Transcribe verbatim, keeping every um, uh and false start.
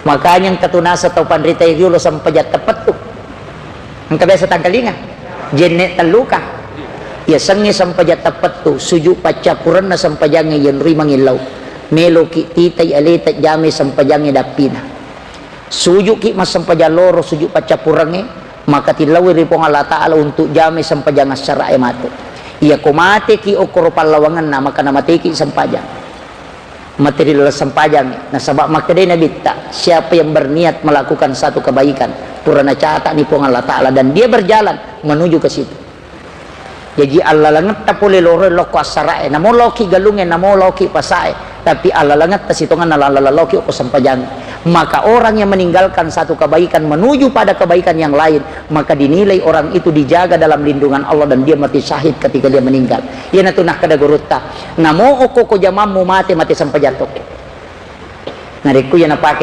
Makanya engka tu naseng tau panrita riolo sempajang teppettu. Engka biasa tangkalinga? Jenne telluka. Iya sengnge sempajang teppettu, sujud paccappurenna sempajangnge yenrui mangillau. Meloki titai aleta jamai sempajangnge dappina. Sujuki massempajang loro, sujud paccappurengnge, maka tillaui ri Puang Allah Ta'ala untuk jamai sempajang assara'e matu. Iya ko mateki okkoro pallawangenna, maka namateki sempajang. Mate ri laleng sempajang. Nasaba makkedai Nabitta, siapa yang berniat melakukan satu kebaikan, pura nacatani Puang Allah Ta'ala dan dia berjalan menuju ke situ. Jaji allalengetta pole loro lokko assara'e, namo loki galungnge, namo loki pasae, tapi allalengetta sitongenna laleng loki okko sempajang. Maka orang yang meninggalkan satu kebaikan menuju pada kebaikan yang lain, maka dinilai orang itu dijaga dalam lindungan Allah dan dia mati syahid ketika dia meninggal. Iyanatu nakkeda gurutta, namo okko ko jamammu mate, mate sempajang tokko. Narekko iya napake